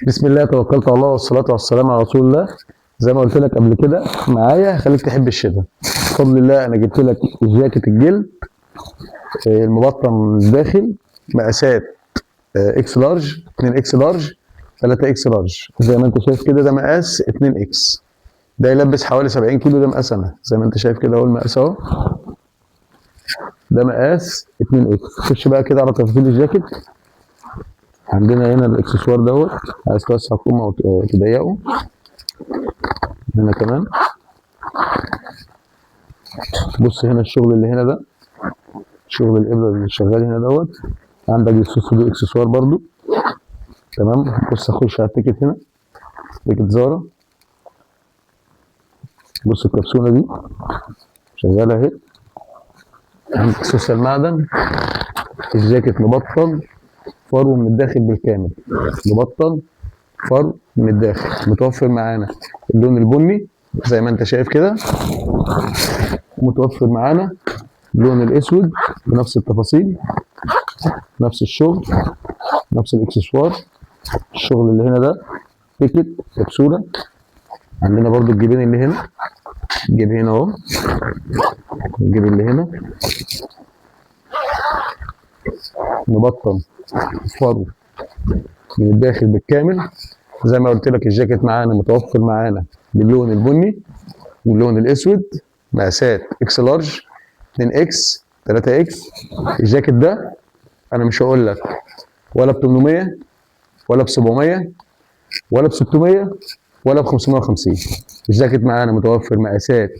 بسم الله، توكلت على الله والصلاة والسلام على رسول الله. زي ما قلت لك قبل كده معايا خليك تحب الشتاء. بفضل الله انا جبت لك جاكيت الجلد المبطن الداخل، مقاسات X large، 2 X large، 3 X large. زي ما انت شايف كده ده مقاس 2 X، ده يلبس حوالي 70 كيلو. ده مقاس انا، زي ما انت شايف كده اهو المقاس اهو، ده مقاس 2 X. خش بقى كده على تفاصيل الجاكيت. عندنا هنا الاكسسوار دوت، عايز توسع الكم او تضيقه. هنا كمان بص هنا الشغل اللي هنا ده، شغل الابره اللي شغال هنا دوت. عندك السوس دي اكسسوار برضو، تمام. بص اخش على ال ticket هنا، ticket زارا. بص الكبسونه دي شغالة اهي. عندك سوس المعدن. الجاكيت مبطن فرو من الداخل بالكامل، مبطن فرو من الداخل. متوفر معانا اللون البني زي ما انت شايف كده، متوفر معانا اللون الاسود بنفس التفاصيل، نفس الشغل، نفس الاكسسوار. الشغل اللي هنا ده ticket كبسولة. عندنا برضو الجيبين اللي هنا، الجيب هنا اهو، الجيب اللي هنا مبطن فرو من الداخل بالكامل. زي ما قلت لك الجاكيت معانا متوفر معانا باللون البني واللون الاسود، مقاسات X large، 2 X، 3 X. الجاكيت ده انا مش هقول لك ولا ب 800 ولا ب 700 ولا ب 600 ولا ب 550. الجاكيت معانا متوفر مقاسات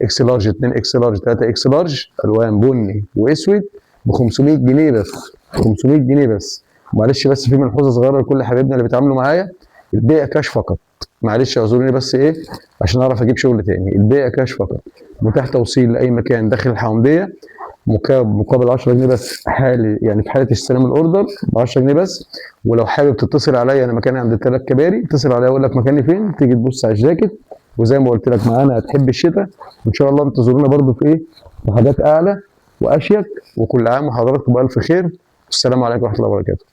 X large، 2 X large، 3 X large، الوان بني واسود ب 500 جنيه بس، 500 جنيه بس. معلش بس في ملحوظة صغيرة لكل حبايبنا اللي بيتعاملوا معايا، البيع كاش فقط. معلش اعذروني بس ايه عشان اعرف اجيب شغل تاني. البيع كاش فقط، متاح توصيل لاي مكان داخل الحومديه مقابل 10 جنيه بس حالي، يعني في حاله استلام ال order ب 10 جنيه بس. ولو حابب تتصل عليا، انا مكاني عند الثلاث كباري، اتصل عليا اقول لك مكاني فين، تيجي تبص على الجاكيت. وزي ما قلت لك معانا هتحب الشتاء، وان شاء الله انتظرونا برضو في ايه، في حاجات اعلى واشيك. وكل عام وحضراتكم بالف خير. السلام عليكم ورحمة الله وبركاته.